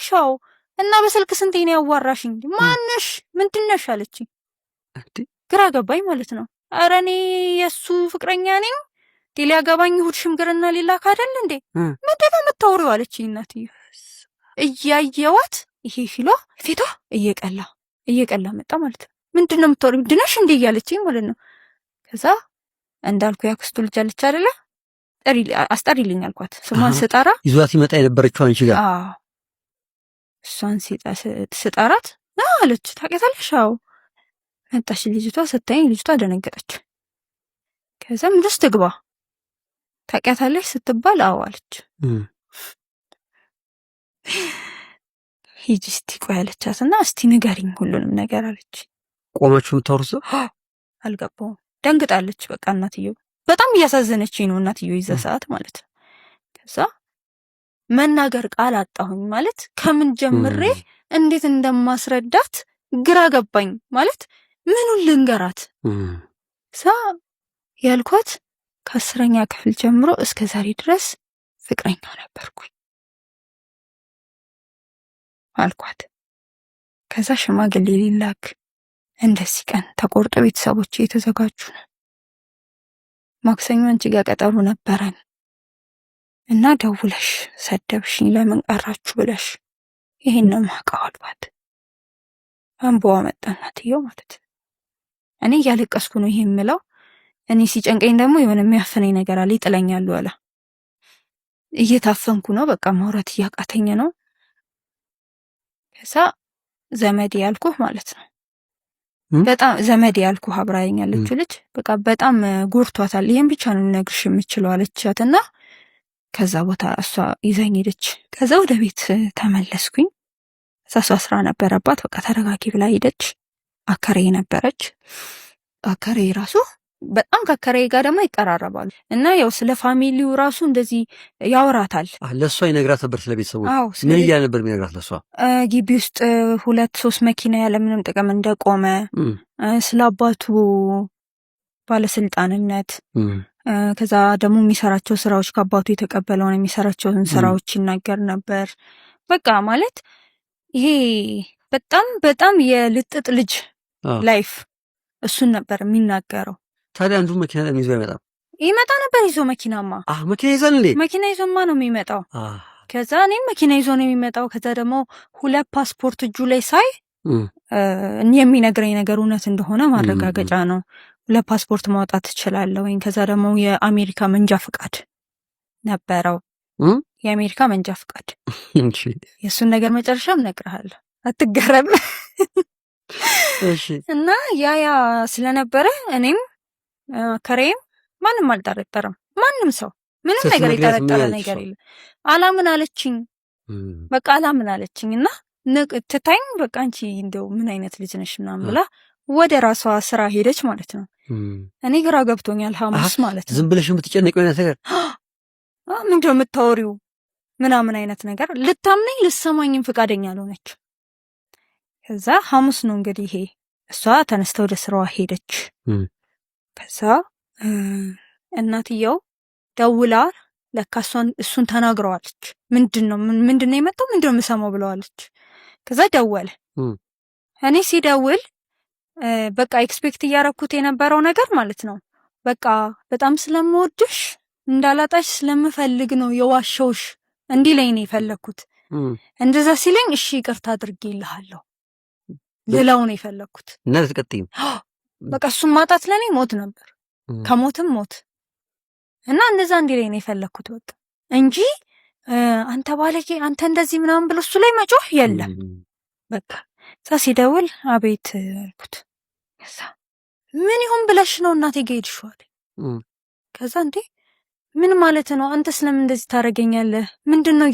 ታውቂያታለሽ? አዎ። እና በስልክ ስንቴ ነው ያዋራሽኝ? ማነሽ? ምንድነሽ አለችኝ። ግራ ገባኝ ማለት ነው። ኧረ እኔ የእሱ ፍቅረኛ ነኝ፣ ሊያገባኝ እሑድ ሽምግልና ሊላክ አይደል እንዴ? ምንድን ነው የምታወሪው አለችኝ እናትዬ። እያየዋት ይሄ ፊቷ እየቀላ እየቀላ መጣ ማለት ነው። ምንድን ነው የምታወሪው? ምንድነሽ እንዴ እያለችኝ ማለት ነው። ከዛ እንዳልኩ ያክስቱ ልጅ አለች አይደለ? አስጠሪልኝ አልኳት። ስሟን ስጠራ ይዟት ይመጣ የነበረችው አንቺ ጋር። አዎ፣ እሷን ስጠራት አለች። ታውቂያታለሽ? አዎ። መጣች ልጅቷ። ስታየኝ ልጅቷ ደነገጠች። ከዛ ምንድን ትግባ ታውቂያታለሽ ስትባል አዎ አለች። ሂጂ እስቲ ቆይ አለቻት እና እስቲ ንገሪኝ ሁሉንም ነገር አለች። ቆማችሁ የምታወሩት? አልገባውም። ደንግጣለች። በቃ እናትየው በጣም እያሳዘነችኝ ነው እናትየው ይዛ ሰዓት ማለት ነው። ከዛ መናገር ቃል አጣሁኝ ማለት ከምን ጀምሬ እንዴት እንደማስረዳት ግራ ገባኝ። ማለት ምኑን ልንገራት? ሳ ያልኳት ከ10ኛ ክፍል ጀምሮ እስከ ዛሬ ድረስ ፍቅረኛ ነበርኩኝ አልኳት። ከዛ ሽማግሌ ሊላክ እንደዚህ ቀን ተቆርጦ ቤተሰቦች እየተዘጋጁ ነው። ማክሰኞ አንቺ ጋር ቀጠሮ ነበረን እና ደውለሽ ሰደብሽኝ ለምን ቀራችሁ ብለሽ ይሄን ነው የማውቀው አልኳት። አንበዋ መጣ እናትየው ማለት ነው። እኔ እያለቀስኩ ነው ይሄ የምለው። እኔ ሲጨንቀኝ ደግሞ የሆነ የሚያፍነኝ ነገር አለ፣ ይጥለኛል አለ። እየታፈንኩ ነው፣ በቃ ማውራት እያቃተኝ ነው። ከዛ ዘመድ ያልኩህ ማለት ነው በጣም ዘመድ ያልኩህ አብራኝ ያለችው ልጅ በቃ በጣም ጎርቷታል። ይሄን ብቻ ነው ልነግርሽ የምችለው አለቻትና ከዛ ቦታ እሷ ይዛኝ ሄደች። ከዛ ወደ ቤት ተመለስኩኝ። እዛ እሷ ስራ ነበረባት። በቃ ተረጋጊ ብላ ሄደች። አከራዬ ነበረች። አከራዬ ራሱ በጣም ከአከራዬ ጋር ደግሞ ይቀራረባሉ እና ያው ስለ family ው ራሱ እንደዚህ ያወራታል። ለእሷ ይነግራት ነበር ስለ ቤተሰቦች። ምን እያለ ነበር የሚነግራት ለእሷ? ግቢ ውስጥ 2-3 መኪና ያለምንም ጥቅም እንደቆመ፣ ስለ አባቱ ባለስልጣንነት፣ ከዛ ደግሞ የሚሰራቸው ስራዎች ከአባቱ የተቀበለውን የሚሰራቸውን ስራዎች ይናገር ነበር። በቃ ማለት ይሄ በጣም በጣም የልጥጥ ልጅ life እሱን ነበር የሚናገረው። ታዲያ አንዱ መኪና ለምን ይዞ አይመጣም? ይመጣ ነበር ይዞ መኪናማ። መኪና ይዟል እንዴ? መኪና ይዞማ ነው የሚመጣው። ከዛ እኔም መኪና ይዞ ነው የሚመጣው። ከዛ ደግሞ 2 ፓስፖርት እጁ ላይ ሳይ የሚነግረኝ ነገር እውነት እንደሆነ ማረጋገጫ ነው። 2 ፓስፖርት ማውጣት እችላለሁ። ከዛ ደግሞ የአሜሪካ መንጃ ፍቃድ ነበረው። የአሜሪካ መንጃ ፍቃድ። የእሱን ነገር መጨረሻም እነግርሃለሁ፣ አትገረም። እና ያ ስለነበረ እኔም ከሬም ማንም አልጠረጠረም። ማንም ሰው ምንም ነገር የጠረጠረ ነገር የለም። አላምን አለችኝ። በቃ አላምን አለችኝ እና ትታኝ በቃ አንቺ እንደው ምን አይነት ልጅ ነሽ ምናምን ብላ ወደ ራሷ ስራ ሄደች ማለት ነው። እኔ ግራ ገብቶኛል ሐሙስ ማለት ነው። ዝም ብለሽ የምትጨነቂው አይነት ነገር ምንድን ነው የምታወሪው ምናምን አይነት ነገር ልታምነኝ ልሰማኝም ፈቃደኛ አልሆነች። ከዛ ሐሙስ ነው እንግዲህ ይሄ እሷ ተነስታ ወደ ስራዋ ሄደች። ከዛ እናትየው ደውላ ለካ እሱን ተናግረዋለች። ምንድነው ምንድነው የመጣው ምንድነው የምሰማው ብለዋለች። ከዛ ደወለ። እኔ ሲደውል በቃ expect እያረኩት የነበረው ነገር ማለት ነው በቃ በጣም ስለምወድሽ እንዳላጣሽ ስለምፈልግ ነው የዋሸውሽ እንዲለኝ ነው የፈለኩት። እንደዛ ሲለኝ እሺ ይቅርታ አድርጌልሃለሁ ልለው ነው የፈለኩት። እና ልትቀጥይም በቃ እሱን ማጣት ለኔ ሞት ነበር፣ ከሞትም ሞት እና እንደዛ እንዲለኝ ነው የፈለኩት በቃ እንጂ አንተ ባለጌ አንተ እንደዚህ ምናምን ብሎ እሱ ላይ መጮህ የለም። በቃ እዛ ሲደውል አቤት አልኩት። ከዛ ምን ይሁን ብለሽ ነው እናቴ ጋር ሄድሽው አለኝ። ከዛ እንዴ ምን ማለት ነው? አንተስ ለምን እንደዚህ ታደርገኛለህ? ምንድነው